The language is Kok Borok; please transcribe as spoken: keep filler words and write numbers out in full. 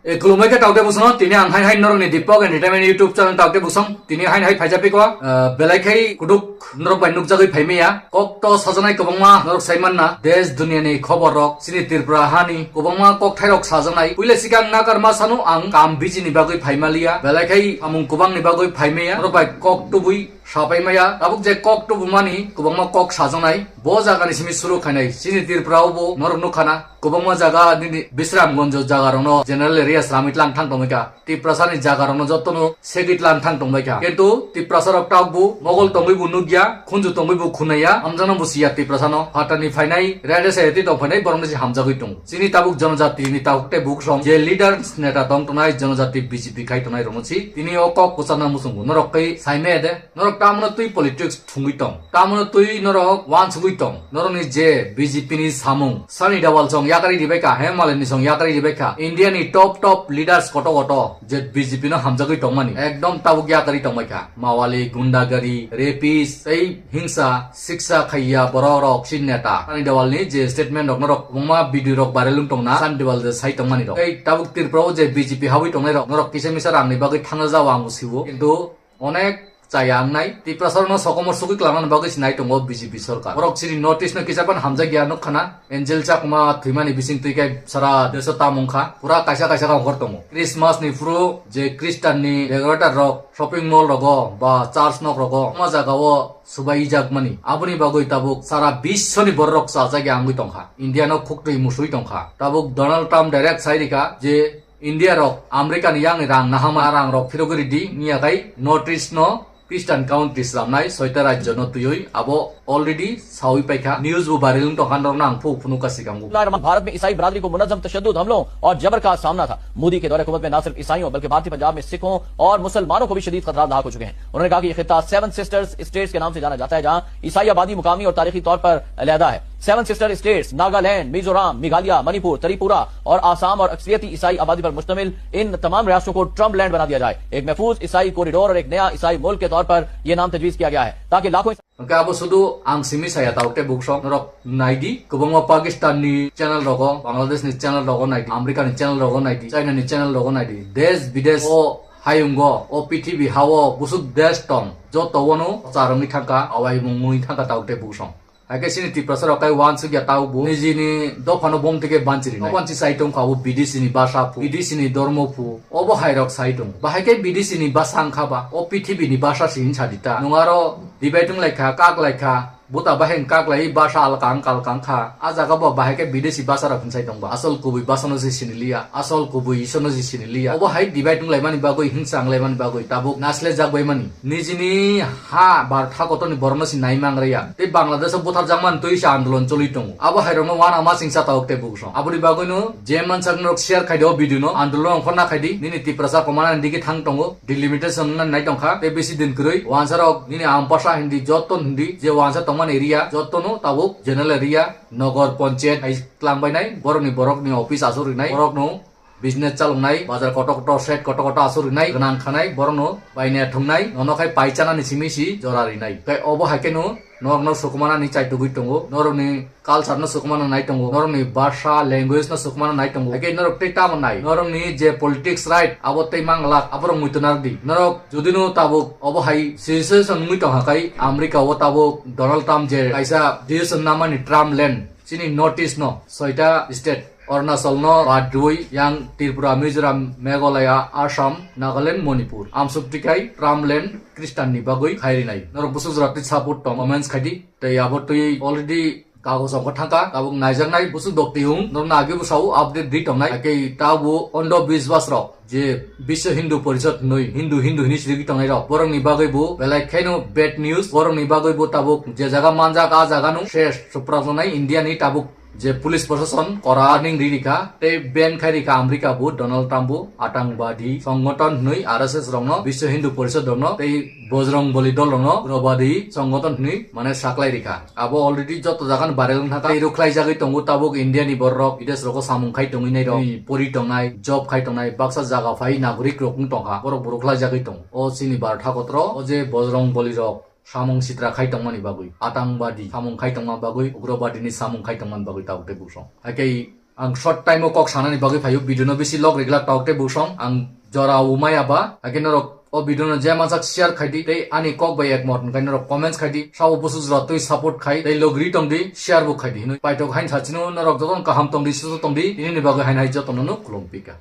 E, khulumbai khe taote busong, tini ang hai hai norokni Deepak Entertainment YouTube channel taote busong, tini hai hai phaijak piko, ah, belai khai kuduk norok bai nukjagwi phaimaya, kok to sajaknai kwbangma norok saimanna, desh duniani khobor rok, chini Tripura hani kwbangma kokthairok sajaknai, puila sikang nakarma sano ang kam bijini bagwi phaimaliya, belai khai samung kwbangni bagwi phaimaya, norok bai kok tubui sapai maya, tabuk je kok tubumani kwbangma kok sajaknai, bo jagani simi suru khainai, chini Tripura o bo norok nukha na, kwbangma jaga nini Bisramganj jaga rokno general area sramwi tlang thang tongbaikha, Tiprasani jaga rokno jotono segwi tlang thang tongbaikha, kintu Tiprasa rok tabuk bo mogol tongwi bo nukya, khunju tongwi bo khunaya, hamjakno bo siya Tiprasano, phatani phainai, raida sayati tong phainai, borokno se hamjagwi tongo. Chini tabuk jonojatini tabuk tei buksong je leaders neta tong tongnai, jonojati B J P khai tongnai rokno si, tini o kok kwchana muchungo norok kai saimaya de. Norok tamono twi politics thwngwi tong, tamono twi norok wansugwi tong, norokni je B J P ni samung, Sunny Deol song yakarwi ribaikha, Hema Malini song yakarwi ribaikha, India ni top top leaders koto koto je B J P no hamjagwi tongmani ekdom tabuk yakarwi tongbaikha, mawali, gundagari, rapist tei hingsa siksa khaiya borok rok si neta. Sunny Deol ni je statement rok norok kwbangma video rok viral wng tongna, Sunny Deol je sai tongmani rok tei tabuk Tripura o je B J P habwi tongnai rok norok kisa misa rang ni bagwi thangna jao ang bo siwo, kintu onek chaya wngnai. Tiprasa rokno sokomor sugwi kwlangna bagwi se nai tongo B J P sorkar. Borok chini North East no kisa phano hamjakya nukha na. Angel Chakma thwimani bising twi khe sara desh o tam wngkha. Pura kaisa kaisa khe ongkhor tongo. Christmas ni phuru je Christian ni decorator rok shopping mall rogo ba church nok rogo ma jaga o subai jakmani. Aboni bagwi tabuk sara biswni borok rok chajakya wngwi tongkha. India no khuktwi musui tongkha. Tabuk Donald Trump direct sai rikha je India rok America ni yang ni rang nahama rang rok phirogwi ridi, miya kai North East no Christian countries ramnai soita rajyo no twiwi abo already sawi paikha, news bo viral wng tongkha, norokno ang phuk phunuk ka sikango. Bharat में ईसाई बिरादरी को मुनज्जम तशद्दुद हमलों और जबर का सामना था। मोदी के दौरे हुकूमत में ना सिर्फ ईसाइयों बल्कि भारतीय पंजाब में सिखों और मुसलमानों को भी शदीद खतरात लाहक हो चुके हैं। उन्होंने कहा कि ये खित्ता सेवन सिस्टर्स स्टेट्स के नाम से जाना जाता है, जहां ईसाई आबादी मुकामी और तारीखी तौर पर अलहदा है। सेवन सिस्टर स्टेट्स नागालैंड, मिजोरम, मेघालय, मणिपुर, त्रिपुरा और आसाम और अक्सरियती ईसाई आबादी पर मुश्तमिल इन तमाम रियासतों को ट्रम्प लैंड बना दिया जाए। एक महफूज ईसाई कॉरिडोर और एक नया ईसाई मुल्क के तौर पर ये नाम तजवीज किया गया है, ताकि लाखों Hwnkhe abo sudu ang simi saya, tabuk tei buksong norok naidi, kwbangma Pakistan ni channel rogo, Bangladesh ni channel rogo naidi, America ni channel rogo naidi, China ni channel rogo naidi, desh bidesh o hayungo, o pithibi hao busuk desh tong, joto wano charwngwi thangkha, awaimung wngwi thangkha tabuk tei buksong. Haikhe chini Tiprasa rok kai wansukya tabuk bo nijini dophano bom tike banchiri nai. Banchi sai tongkha bo B D C ni basa phu, B D C ni dormo phu, obo hai rok sai tongo. Bahai khe B D C ni basa wngkha ba, o pithibi ni basa si hinsa di ta. Nwng aro debate wng lai kha, kak lai kha, buta bahai wng kak lai basa alka wngka alka wngkha. A jaga bo bahai khe bidesi basa rok hinsai tong ba. Asol kubui basa no se sini liya, asol kubui Isor no se sini liya. Obo hai debate wng lai mani bagwi, hinsa wng lai mani bagwi tabuk naisle jak bai mani. Nijini ha bar tha kotor ni borok no se nai mang raya. Tei Bangladesh o buthar jak mani twi se andolon choli tongo. Abo hai rok no wana ma singsa tabuk tei buksong. Aboni bagwi no je mansak norok share khai di o video no, andolon ongkhor na khai di. Nini Tiprasa komana ni digi thang tongo. Delimitation wngna nai tongkha, tei bisi din kwrwi. Wansarok nini ampasa hindi, joto hindi, je wansa tongmani area, jotono tabuk general area, nogor ponchayat hai twlangbainai, borokni borokni office asuk rinai, borokno business chaloknai, bazar kotor kotor, shed kotor kotor asuk rinai, gwnang khanai, borokno bainai thwngnai, nono khai paichanani simi si jora rinai. Tei obo hai kheno norokno sukumanani chaitugwi tongo, norokni culture no sukumana nai tongo, norokni bhasha, language no sukumana nai tongo. Haikhe norok tei tamo nai, norokni je politics right, abo tei manglak, aborok muitu narwk di. Norok jodi no tabuk obo hai situation wngwi tongkha khai, America o tabuk Donald Trump je kaisa decision namani Trump land, chini North East no soita state, Arunachal no bad rwui yang Tripura, Mizoram, Meghalaya, Assam, Nagaland, Manipur. Amsuk tikai Trump land Christian ni bagwi khai rinai. Norok busuk jora twi support tong, comments khai di. Tei abo twi already kagoj ongkha thangkha, tabuk naijaknai busuk dok tiyung, norokno age bwsao update di tongnai. Hakhe tabuk Andhbiswas rok je Biswa Hindu Porishad hinwi Hindu Hindu hinwi sirigwi tongnai rok, borokni bagwi bo belai khaino bad news, borokni bagwi bo tabuk je jaga manjak a jaga no se suprakjaknai India ni tabuk je police proshashan kora warning ri rikha tei ban khai rikha America bo Donald Trump bo atangwadi songgothon hinwi R S S rokno Biswa Hindu Porishad rokno tei Bojrong Bali dol rokno ugrabadi songgothon hinwi mane saklai rikha. Abo already joto jaga no viral wng thangkha. Tei rwkhlai jagwi tongo tabuk India ni borok rok, bidesh rogo samung khai tongwi nai rok, pori tongnai, job khai tongnai, baksa jaga phai nagorik rok wng tongkha. Borok bo rwkhlai jagwi tongo. O chini Bharat hakotro, o je Bojrong Bali rok samung sitra khai tongmani bagwi, atangwadi samung khai tongma bagwi, ugrabadi ni samung khai tongmani bagwi tabuk tei buksong. Hakhe Ang short time o kok sanani bagwi phaio, video no bisi log riglak tok tei busong ang jora umai aba, ake norok o video no je mansak share khai di, tei ani kok bai ekmot hwnkhai norok comments khai di, sao busu jora twi support khai, tei logri tong di, share bo khai di hinwi. Paitok hain sachino norok jotono kaham tong di, susu tong di, ini ni bagwi hain hai jotono no khulum pika.